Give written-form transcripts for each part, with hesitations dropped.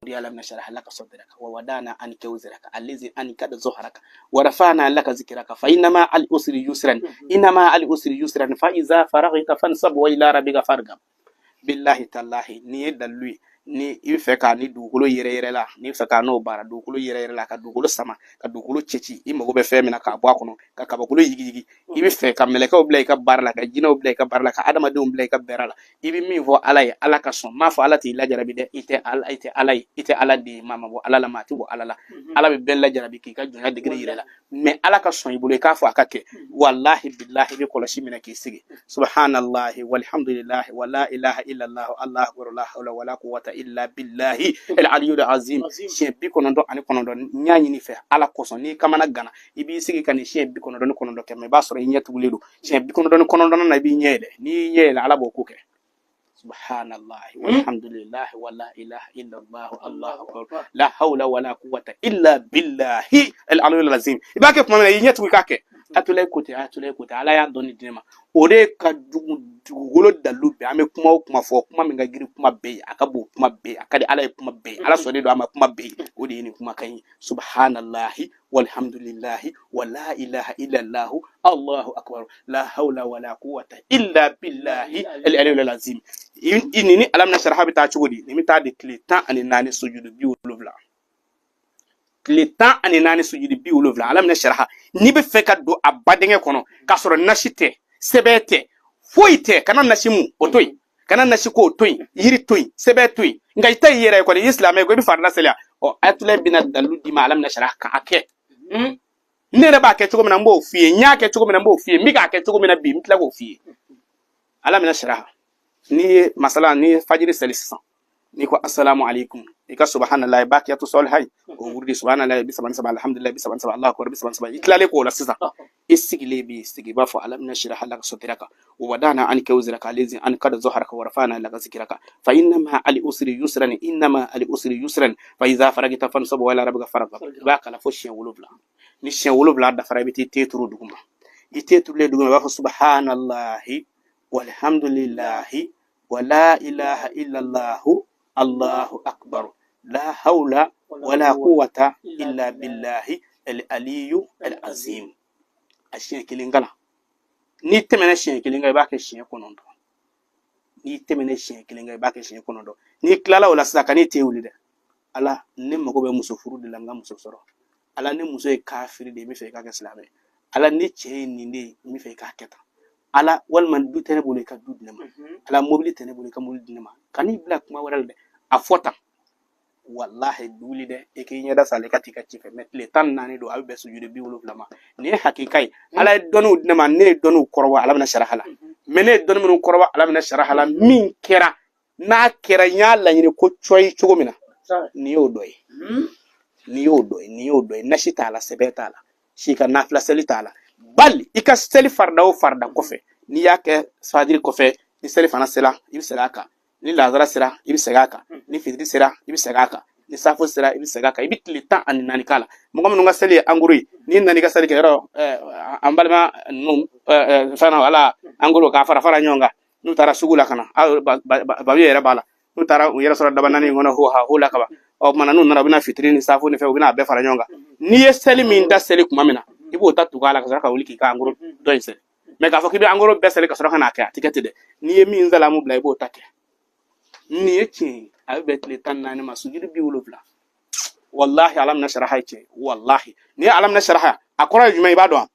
Alam nashrah laka sadraka wa wadana anka wizraka allazi anqada zuhraka wa rafa'na laka zikraka fa inna ma'al usri yusran inna ma'al usri yusran fa iza faraghta fansab wa ila rabbika farghab. Billahi tallahi, nin ye dalilu ye. Ni i bɛ fɛ k'a ni dugukolo yɛrɛ yɛrɛ la, n'i bɛ fɛ k'a n'o baara dugukolo yɛrɛ yɛrɛ la, ka dugukolo sama, ka dugukolo cɛci, i mago bɛ fɛn min na k'a bɔ a kɔnɔ, ka kabakolo yigiyigi, i bɛ fɛ ka mɛlɛkɛw bila i ka baara la, ka jinɛw bila i ka baara la, ka adamadenw bila i ka baara la, i bɛ min fɔ Ala ye, Ala ka sɔn. N m'a fɔ Ala t'i lajarabi dɛ. I tɛ Ala, i tɛ Ala ye, i tɛ Ala den ye. Maa ma bɔ Ala la, maa tɛ bɔ Ala la. Ala bɛ bɛɛ lajarabi k'i ka jɔnya degré yira la, mais Ala ka sɔn i bolo, i k'a fɔ a ka kɛ. Walahi bilahi, i bɛ kɔlɔsi minɛ k'i sigi: subhanallahi walhamdulillahi wala ilaha illallah allahu akbar la hawla wala quwwata illa billahi al aliyyul azim, siɲɛ 99. N y'a ɲini fɛ Ala kosɔn, n'i kamana gana, i b'i sigi ka nin siɲɛ 99 kɛ, mais i b'a sɔrɔ i ɲɛ tugulen don. Siɲɛ 99 na, i b'i ɲɛ yɛlɛ. N'i y'i ɲɛ yɛlɛ, Ala b'o ko kɛ. Subhanallahi walhamdulillahi wala ilaha illallah allahu akbar la hawla wala quwwata illa billahi al aliyyul azim. I b'a kɛ tuma min na, i ɲɛ tugu, i k'a kɛ. Atulayi ko ten, Atulayi ko ten. Ala y'a dɔnni di ne ma, o de ka jugu dugukolo dalu bɛɛ. An bɛ kuma o kuma fɔ, kuma min ka girin kuma bɛɛ ye, a ka bon kuma bɛɛ ye, a ka di Ala ye kuma bɛɛ ye, Ala sɔnnen don a ma kuma bɛɛ ye, o de ye nin kumakan ye: subhanallahi walhamdulillahi wala ilaha illallah allahu akbar la hawla wala quwwata illa billahi al aliyyil azim. I ni alam nashrah bɛ taa cogo di? Nin bɛ taa di tile 14 sujudu 70, tile 14 sujudi 70, alam nashrah. N'i bɛ fɛ ka don a badingɛ kɔnɔ k'a sɔrɔ nasi tɛ, sɛbɛn tɛ, foyi tɛ, kana nasi mu o to yen, kana nasi ko o to yen, yiri to yen, sɛbɛn to yen, nka i ta i yɛrɛ ye kɔni, i ye silamɛ ye ko i bɛ farida seli. Ɔ, Ayatollah bɛna dalilu d'i ma alam nashrah k'a kɛ. Ne yɛrɛ b'a kɛ cogo min na, n b'o f'i ye. N y'a kɛ cogo min na, n b'o f'i ye. N bɛ k'a kɛ cogo min na bi, n bɛ tila k'o f'i ye. Alam nashrah, n'i ye masala, n'i ye fajiri seli sisan, n'i ko assalamu alaikum, i ka subhanallahi bakiyatu salihai o wurudi, subhanallahi 33, alhamdulillahi 33, allahu akbar 33. I tilalen k'o la sisan, i sigilen b'i sigi, i b'a fɔ alam nashrah laka sadraka wa wadana anka wizraka allazi anqada zahraka wa rafa'na laka zikraka fa inna ma'al usri yusran inna ma'al usri yusran fa iza faragta fansab wa ila rabbika farghab. I b'a kala fo siɲɛ 7. Ni siɲɛ 7 dafara, i bɛ t'i ten turu duguma. I ten turulen duguma, i b'a fɔ subhanallahi walhamdulillahi wala ilaha illallahu allahu akbar la hawla wala quwwata illa billahi al aliyu al azim. A siɲɛ kelen kalan. N'i tɛmɛna siɲɛ kelen kan, i b'a kɛ siɲɛ 9. N'i tɛmɛna siɲɛ kelen kan, i b'a kɛ siɲɛ 9. N'i tilala o la sisan, ka n'i ten wuli dɛ. Ala, ne mago bɛ muso furu de la, n ka muso sɔrɔ. Ala, ne muso ye kafiri de ye, n bɛ fɛ i k'a kɛ silamɛ. Ala, ne cɛ ye nin de ye, n bɛ fɛ i k'a kɛ tan. Ala, walima du tɛ ne bolo, i ka du di ne ma. Ala, mobili tɛ ne bolo, i ka mobili di ne ma. Kan'i bila kuma wɛrɛ la dɛ, a fɔ tan. Walahi, wuli dɛ, i k'i ɲɛda salen, i ka t'i ka ci fɛ. Mais tile 14 don, a bɛ bɛn sujudu 70 ma. Nin ye hakika ye. Ala ye dɔnniw di ne ma, ne ye dɔnniw kɔrɔbɔ alam nashrah la. Mais ne ye dɔnni minnu kɔrɔbɔ alam nashrah la, min kɛra n'a kɛra, n y'a laɲini ko cɔyi cogo min na, nin y'o dɔ ye, nin y'o dɔ ye, nin y'o dɔ ye. Nasi t'a la, sɛbɛn t'a la, si ka nafila seli t'a la. Bali i ka seli farida o farida kɔfɛ, n'i y'a kɛ fajiri kɔfɛ, ni seli fana sera, i bɛ segin a kan. Ni lazara sera, i bɛ segin a kan. Ni fitiri sera, i bɛ segin a kan. Ni safo sera, i bɛ segin a kan. I bɛ tile 14 k'a la. Mɔgɔ minnu ka seli ye en gros ye, n'i nana i ka seli kɛ yɔrɔ, an balima ninnu fɛn na, wala en gros k'a fara fara ɲɔgɔn kan, n'u taara sugu la ka na, babi yɛrɛ b'a la, n'u taara u yɛrɛ sɔrɔ daba naani in kɔnɔ, ho ha ho la kaban. Ɔ kumana, n'u nana, u bɛna fitiri ni safo ni fɛn, u bɛna a bɛɛ fara ɲɔgɔn kan. N'i ye seli min da seli tuma min na, i b'o ta tugu a la ka sɔrɔ ka wuli k'i ka en gros dɔ in seli. Mais k'a fɔ k'i bɛ en gros bɛɛ seli ka sɔrɔ ka n'a kɛ, a tɛ kɛ ten dɛ. N'i ye min salamu bila, i b'o ta kɛ. Nin ye tiɲɛ ye, a bɛ bɛn tile 14 ma, sujudi 70. Walahi, alam nashrah ye tiɲɛ ye. Walahi, n'i ye alam nashrah, a kɔrɔ ye jumɛn ye, i b'a dɔn wa?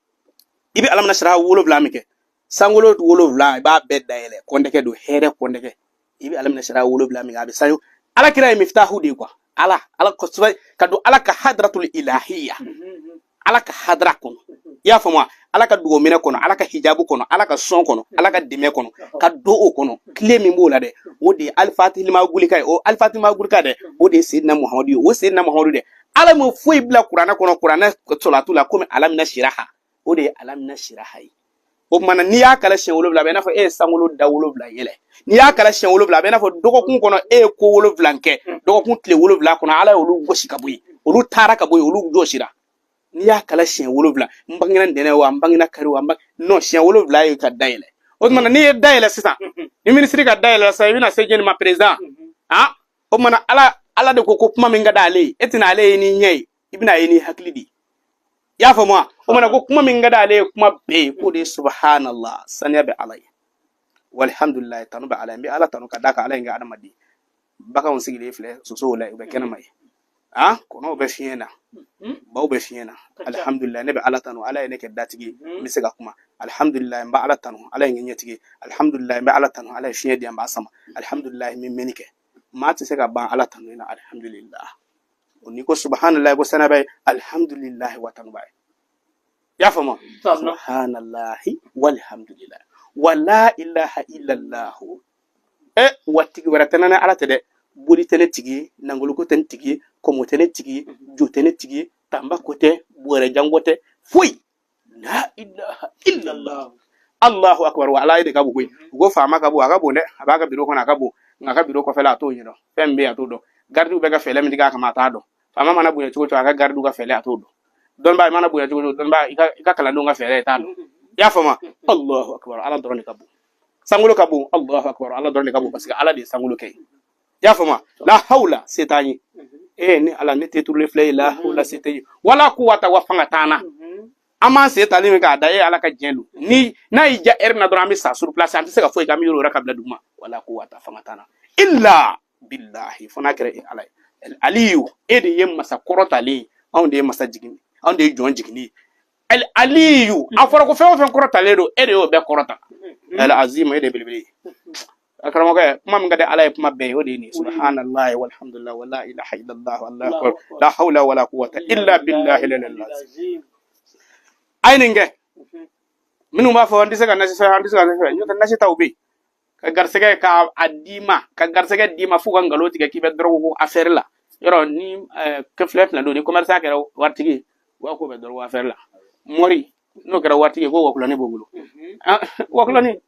I bɛ alam nashrah 7 min kɛ, sankolo 7, i b'a bɛɛ dayɛlɛ, kɔndɛkɛ don, hɛrɛ kɔndɛkɛ. I bɛ alam nashrah 7 min kɛ, a bɛ sayo. Ala kira ye miftahu de ye quoi. Ala, ala kosɛbɛ ka don Ala ka hadratul ilahiya, Ala ka hadra kɔnɔ, i y'a faamu wa? Ala ka dugominɛ kɔnɔ, Ala ka hijabu kɔnɔ, Ala ka sɔn kɔnɔ, Ala ka dɛmɛ kɔnɔ, ka don o kɔnɔ. Tile min b'o la dɛ, o de ye alifatilima gulika ye. O alifatilima gulika dɛ, o de ye Seyidina Muhamadu ye. O Seyidina Muhamadu dɛ, Ala ma foyi bila kuranɛ kɔnɔ, kuranɛ sɔlatu la komi alam nasiraha. O de ye alam nasiraha ye. O tuma na, n'i y'a kala siɲɛ 7, a bɛ i n'a fɔ e ye sankolo da 7 yɛlɛ. N'i y'a kala siɲɛ 7, a bɛ i n'a fɔ dɔgɔkun kɔnɔ e ye ko 7 kɛ. Dɔgɔkun tile 7 kɔnɔ, Ala y'olu gosi ka bɔ yen, olu taara ka bɔ yen, olu jɔsira. N'i y'a kala siɲɛ 7, n bangena ntɛnɛn o, n bangena kari o, n bang non, siɲɛ 7 ye ka dayɛlɛ. O tuma na, n'i ye dayɛlɛ sisan, ni minisiri ka dayɛlɛ sisan, i bɛna se jɛni ma, président. Ah, o tuma na, Ala Ala de ko ko kuma min ka d'ale ye, e tɛna ale ye n'i ɲɛ ye, i bɛna a ye n'i hakili de ye. I y'a faamu wa? O mana ko kuma min ka d'ale ye kuma bɛɛ ye, k'o de ye subhanallah, saniya bɛ Ala ye, walhamdulilayi, tanu bɛ Ala ye. N bɛ Ala tanu ka d'a kan Ala ye n kɛ adamaden. Baganw sigilen filɛ, sosow la, u bɛ kɛnɛma ye, ah, kɔnɔw bɛ fiɲɛ na, baw bɛ fiɲɛ na. Alihamdulilayi, ne bɛ Ala tanu, Ala ye ne kɛ datigi ye, n bɛ se ka kuma. Alihamdulilayi, n bɛ Ala tanu, Ala ye n kɛ ɲɛtigi ye. Alihamdulilayi, n bɛ Ala tanu, Ala ye fiɲɛ di yan, n b'a sama. Alihamdulilayi, n bɛ mɛnni kɛ. Maa tɛ se ka ban Ala tanu na. Alihamdulilayi, o n'i ko subahanallahi, ko saniya b'a ye, alihamdulilayi wa tanu b'a ye. I y'a faamu? Subhanallahi walhamdulilayi wala ilaha illallahu. E wa tigi wɛrɛ tɛ ne Ala tɛ dɛ. Boli tɛ ne tigi ye, nangoloko tɛ ne tigi ye, kɔmɔ tɛ ne tigi ye, jo tɛ ne tigi ye, tanba ko tɛ, bɔrɛ janko tɛ, foyi. La ilaha illallah, Allahu akbar. Wa Ala ye de ka bon koyi. U ko faama ka bon, a ka bon dɛ. A b'a ka biro kɔnɔ, a ka bon, nka a ka biro kɔfɛla, a t'o ɲɛdɔn. Fɛn min bɛ yen, a t'o dɔn. Garidiw bɛ ka fɛɛrɛ min tigɛ a kama, a t'a dɔn. Faama mana bonya cogo o cogo, a ka garidiw ka fɛɛrɛ, a t'o dɔn. Dɔnnibaa mana bonya cogo o cogo, dɔnnibaa, i ka kalandenw ka fɛɛrɛ, i t'a dɔn. I y'a faamu? Allahu akbar, Ala dɔrɔn de ka bon. Sankolo ka bon, Allahu akbar, Ala dɔrɔn de ka bon, parce que Ala de ye sankolo kɛ. I y'a faamu? La hawla, se t'an ye. Ee ne Ala, ne tɛ turulen filɛ ye. La hawla, se tɛ ye, wala quwwata, wa fanga t'an na. An b'an sen tali min k'a da e Ala ka diɲɛ don, ni n'a y'i diya ɛri min na dɔrɔn, an bɛ sa sur place, an tɛ se ka foyi kɛ, an bɛ yɔrɔ wɛrɛ ka bila duguma. Wala quwwata, fanga t'an na, illa billahi, fo n'a kɛra e Ala ye. Aliyu, e de ye masa kɔrɔtalen ye, anw de ye masa jigin, anw de ye jɔn jiginni ye. Aliyu, a fɔra ko fɛn o fɛn kɔrɔtalen don, e de y'o bɛɛ kɔrɔta. Al azim, e de ye belebele ye. A karamɔgɔkɛ, kuma min ka di Ala ye kuma bɛɛ ye, o de ye nin ye: subhanallahi walhamdulillah wala ilaha illallah wallahu akbar la hawla wala quwwata illa billahi al-aliyyil azim. A ye nin kɛ. Minnu b'a fɔ an tɛ se ka nasi sɔrɔ, an tɛ se ka nasi sɔrɔ, n'o tɛ nasi taw bɛ yen ka garisɛgɛ ka a d'i ma, ka garisɛgɛ d'i ma f'u ka nkalon tigɛ k'i bɛ dɔrɔgu ko affaire la. Yɔrɔ ni kɛ filɛ filɛ don, ni commerçant kɛra waritigi ye, u b'a k'o bɛ dɔrɔgu affaire la. Mori n'o kɛra waritigi ye, ko wakulani b'o bolo. Wakulani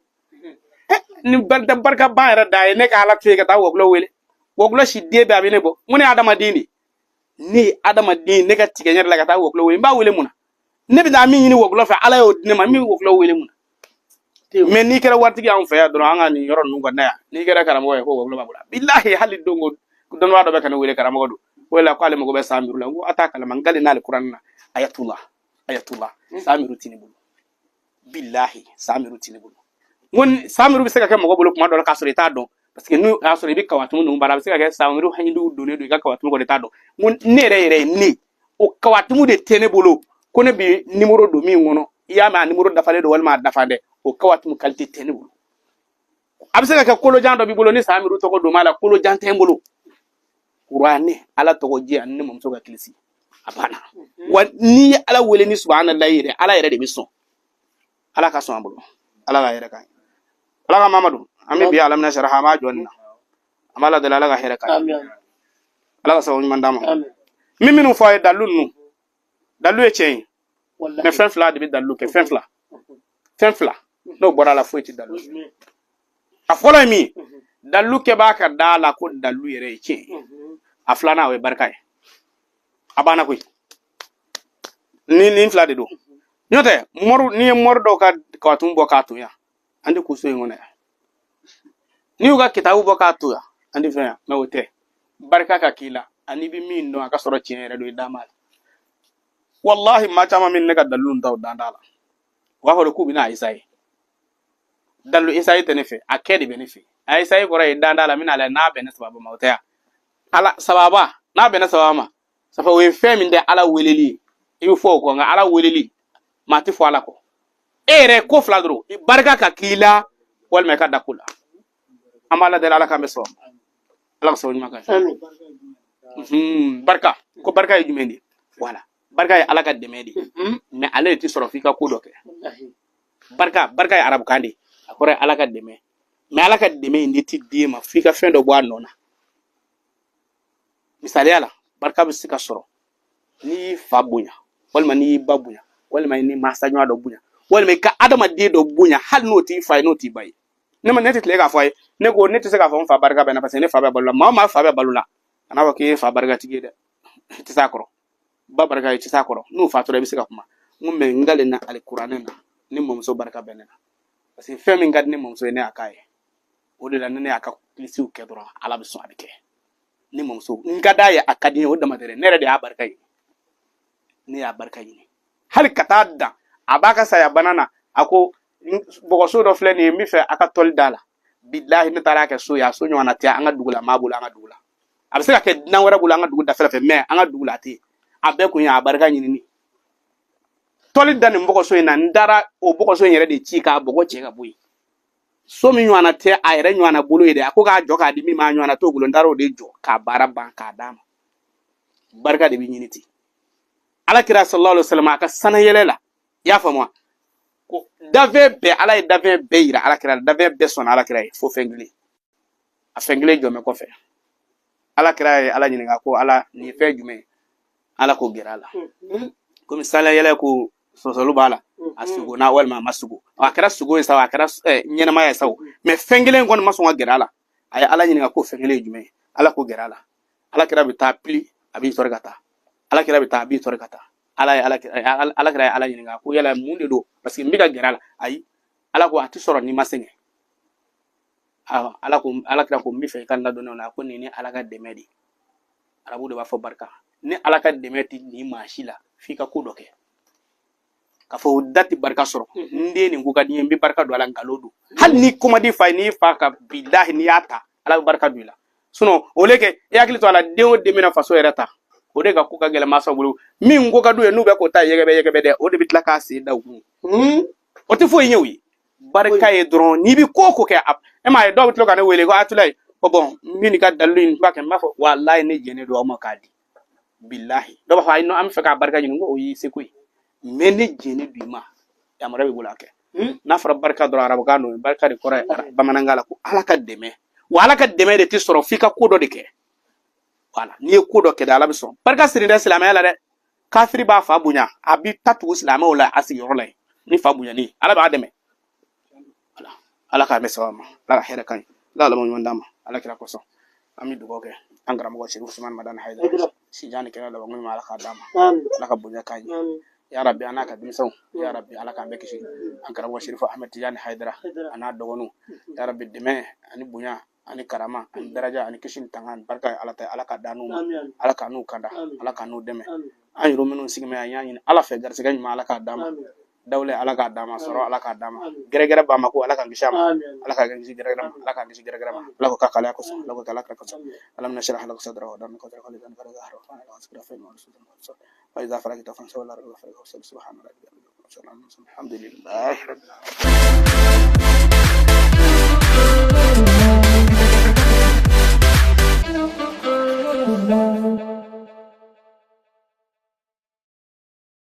ni barika ba yɛrɛ da ye, ne ka Ala to yen ka taa wakulɔ wele. Wakulɔ si den bɛɛ a bɛ ne bɔ. N ko ne ye adamaden de ye, ne ye adamaden, ne ka tigɛ n yɛrɛ la ka taa wakulɔ wele. N b'a wele mun na? Ne bɛ taa min ɲini wɔkulɔ fɛ, Ala y'o di ne ma, n bɛ wɔkulɔ wele mun na? Mais n'i kɛra waritigi anw fɛ yan dɔrɔn, an ka nin yɔrɔ ninnu kɔnɔ yan, n'i kɛra karamɔgɔ ye, ko wɔkulɔ b'a bolo. Bilahi, hali don ko dɔnnibaa dɔ bɛ ka ne wele, karamɔgɔ don o la, k'ale mago bɛ san miuru la. N ko a t'a kalama, n kale n'ale kuranɛ na, ayatula ayatula, san miuru tɛ ne bolo. Bilahi, san miuru tɛ ne bolo. N ko san miuru bɛ se ka kɛ mɔgɔ bolo kuma dɔ la k'a sɔrɔ i t'a dɔn, parce que n'o y'a sɔrɔ i bɛ kawatumu ninnu baara, a bɛ se ka kɛ san miuru hindiw donnen don i ka kawatumu kɔnɔ, i t'a dɔn. N ko ne yɛrɛ yɛrɛ ye ne o kawatumu de tɛ ne bolo, ko ne bɛ nimoro don min kɔnɔ, i y'a mɛn, a nimoro dafalen don walima a dafa dɛ, o kawatumu qualité tɛ ne bolo. A bɛ se ka kɛ kolojan dɔ b'i bolo ni san miuru tɔgɔ don b'a la, kolojan tɛ n bolo. Kuranɛ, Ala tɔgɔ jɛ ani ne mamuso ka kilisi, a banna. Wa n'i ye Ala wele ni subahanallahi yɛrɛ, Ala yɛrɛ de bɛ sɔn. Ala ka sɔn an bolo, Ala ka hɛrɛ k'an ye. Ala ka Mamadu, an bɛ bi alamina saraha, an b'a jɔ nin na, an b'a ladali, Ala ka hɛrɛ k'an ye, Ala ka sababu ɲuman d'an ma. Min minnu fɔ a ye, dalilu ninnu, dalilu ye tiɲɛ ye, mais fɛn fila de bɛ dalilu kɛ, fɛn fila, fɛn fila n'o bɔra a la, foyi tɛ dalilu. A fɔlɔ ye min ye, dalilu kɛbaa ka da la ko dalilu yɛrɛ ye tiɲɛ ye. A filanan, o ye barika ye. A banna koyi. Ni nin fila de don, n'o tɛ mɔri, n'i ye mɔri dɔw ka kawatun bɔ k'a to yan, an tɛ kuso in kɔnɔ yan. N'i y'u ka kitabu bɔ k'a to yan, an tɛ fɛn yan. Mais o tɛ barika ka k'i la, ani bɛ min dɔn, a ka sɔrɔ tiɲɛ yɛrɛ don, i da m'a la. Walahi, maa caman min ne ka dalilu ta, o dan t'a la. U b'a fɔ de k'u bɛna essayer dalilu. Essayer tɛ ne fɛ, a kɛ de bɛ ne fɛ. A essayer kɔrɔ ye dan t'a la, n bɛna lajɛ n'a bɛnna sababa ma. O tɛ yan, Ala sababa, n'a bɛnna sababa ma, safa o ye fɛn min tɛ Ala weleli ye, i bɛ fɔ o kɔ. Nka Ala weleli, maa tɛ fɔ Ala kɔ. E yɛrɛ ko fila dɔrɔn, barika ka k'i la walima i ka da ko la. An b'a ladeli, Ala k'an bɛ sɔn, Ala ka sababu ɲuman k'an ye. Barika ko barika ye jumɛn de ye? Wala barika ye Ala ka dɛmɛ de ye, mais ale de tɛ sɔrɔ f'i ka ko dɔ kɛ. Barika, barika ye arabukan de ye, a kɔrɔ ye Ala ka dɛmɛ, mais Ala ka dɛmɛ in de tɛ d'e ma f'i ka fɛn dɔ bɔ a nɔ na. Misaliya la, barika bɛ se ka sɔrɔ n'i y'i fa bonya, walima n'i y'i ba bonya, walima i ni mansa ɲɔgɔn dɔ bonya, walima i ka adamaden dɔ bonya, hali n'o t'i fa ye, n'o t'i ba ye. Ne ma, ne tɛ tile k'a fɔ a ye, ne ko ne tɛ se k'a fɔ n fa barika bɛ n na, parce que ne fa bɛ balo la. Maa o maa fa bɛ balo la, kana fɔ k'i ye fa barikatigi ye dɛ, i tɛ s'a kɔrɔ. Ba barika, i tɛ s'a kɔrɔ. N'o fatura, i bɛ se ka kuma. N ko mais n kalen na alikuranɛ na, ne mamuso barika bɛ ne na, parce que fɛn min ka di ne mamuso ye, ne y'a k'a ye. O de la, ni ne y'a ka kilisiw kɛ dɔrɔn, Ala bɛ sɔn, a bɛ kɛ. Ne mamuso n ka d'a ye, a ka di n ye, o dama tɛ dɛ, ne yɛrɛ de y'a barika ɲini, ne y'a barika ɲini hali ka taa dan a b'a ka saya bana na. A ko bɔgɔso dɔ filɛ nin ye, n bɛ fɛ a ka tɔli d'a la. Bilahi, ne taara a kɛ so ye, a so ɲɔgɔnna tɛ an ka dugu la, maa bolo an ka dugu la. A bɛ se ka kɛ dunan wɛrɛ bolo an ka dugu dafɛla fɛ, mais an ka dugu la a tɛ yen. A bɛɛ kun ye a barika ɲinini. Tɔli da nin bɔgɔso in na, n taara o bɔgɔso in yɛrɛ de ci k'a bɔgɔ cɛ ka bɔ yen. So min ɲɔgɔnna tɛ a yɛrɛ ɲɔgɔnna bolo ye dɛ, a ko k'a jɔ k'a di min ma, a ɲɔgɔnna t'o bolo. N taara o de jɔ k'a baara ban k'a d'a ma. Barika de bɛ ɲini ten. Ala kira sallallahu alaihi wasallam a ka sanayɛlɛ la, i y'a faamu wa, ko dafɛn bɛɛ, ala ye dafɛn bɛɛ yira ala kira la, dafɛn bɛɛ sɔnna ala kira ye fo fɛn kelen. A fɛn kelen jɔn bɛ kɔfɛ. Ala kira ye ala ɲininka ko ala, nin ye fɛn jumɛn ye? Ala ko gɛrɛ a la. Komi sanayɛlɛ ko sɔsɔli b'a la, a sugona walima a ma sugo, a kɛra sugo ye sa, a kɛra ɲɛnamaya ye sa, mais fɛn kelen kɔni ma sɔn ka gɛrɛ a la. A ye ala ɲininka ko fɛn kelen ye jumɛn ye? Ala ko gɛrɛ a la. Ala kira bɛ taa pili, a b'i sɔrɔ ka taa. Ala kira bɛ taa, a b'i sɔrɔ ka taa. Ala ye ala kira ye ala ɲininka ko yala mun de don? Parce que n bɛ ka gɛrɛ a la. Ayi, ala ko a tɛ sɔrɔ n'i ma sɛgɛn. Ala ko, ala kira ko n bɛ fɛ i ka n ladɔnniya o la. A ko nin ni ala ka dɛmɛ de. Arabu de b'a fɔ barika. Ni ala ka dɛmɛ tɛ nin maa si la, f'i ka ko dɔ kɛ. K'a fɔ o da tɛ barika sɔrɔ. N den nin ko ka di n ye, n bɛ barika don a la, nkalon don. Hali ni komadi fa ye, n'i fa ka bilahi, n'i y'a ta, ala bɛ barika don i la. Sinon o le kɛ i hakili to a la, den o den bɛna faso yɛrɛ ta, o de ka ko ka gɛlɛn mansaw bolo. Min ko ka d'u ye, n'u bɛ k'o ta yɛgɛbɛ yɛgɛbɛ dɛ, o de bɛ tila k'a sen da u kun. O tɛ foyi ɲɛ u ye. Barika ye dɔrɔn n'i bɛ ko o ko kɛ, e m'a ye dɔw bɛ tila ka ne wele ko Atulayi, ko bɔn n bɛ nin ka dalilu in b'a kɛ, n b'a fɔ walayi ne jɛnnen don aw ma k'a di. Bilahi, dɔw b'a fɔ ayi, an bɛ fɛ k'a barika ɲini, ko o y'i seko ye, mais ne jɛnnen don i ma, yamaruya b'i bolo a kɛ. N'a fɔra barika dɔrɔn, arabukan don. Barika de kɔrɔ ye bamanankan la ko ala ka dɛmɛ. Wa ala ka dɛmɛ de tɛ sɔrɔ f'i ka ko dɔ de kɛ. Wala n'i ye ko dɔ kɛ de, ala bɛ sɔn. Barika siri dɛ silamɛya la dɛ. Kafiri b'a fa bonya, a b'i ta tugu silamɛw la a sigiyɔrɔ la yen. Ni fa bonyani, ala b'a dɛmɛ. Ala, ala k'a bɛ sababa ma, ala ka hɛrɛ kan ye, ala ka laban ɲuman d'an ma ala kira kosɔn. An bɛ dugawu kɛ an karamɔgɔ Serifu Usumani Madani Hayidara, sijan ni kɛnɛya laban ɲuman ala k'a d'a ma, ala ka bonya k'a ye ya rabbi, an n'a ka denmisɛnw ya rabbi, ala k'an bɛɛ kisi. An karamɔgɔ Serifu Ahmed Tijani Hayidara a n'a dɔgɔninw ya rabbi, dɛmɛ ani bonya ani karama ani daraja ani kisi ni tanga ani barika ye ala ta ye, ala ka d'an n'u ma, ala k'an n'u kanda, ala k'an n'u dɛmɛ. An yɛrɛ minnu sigilen bɛ yan, y'a ɲini ala fɛ, garisɛgɛ ɲuman ala k'a d'an ma, dawula ala k'a d'an ma, sɔrɔ ala k'a d'an ma, gɛrɛgɛrɛ b'a ma ko ala k'an kisi a ma, ala k'an kisi gɛrɛgɛrɛ ma, ala k'an kisi gɛrɛgɛrɛ ma, ala ko k'a k'ale kosɔn, ala ko k'ala kira kosɔn. Alam nashrah laka sadraka wa wada'na qadrak wa lisanaka dhahra wa fa'ala wa asra fa inna wa idha faragta fansab ila rabbika farghab. Subhana rabbika alhamdulillahi rabbil alamin.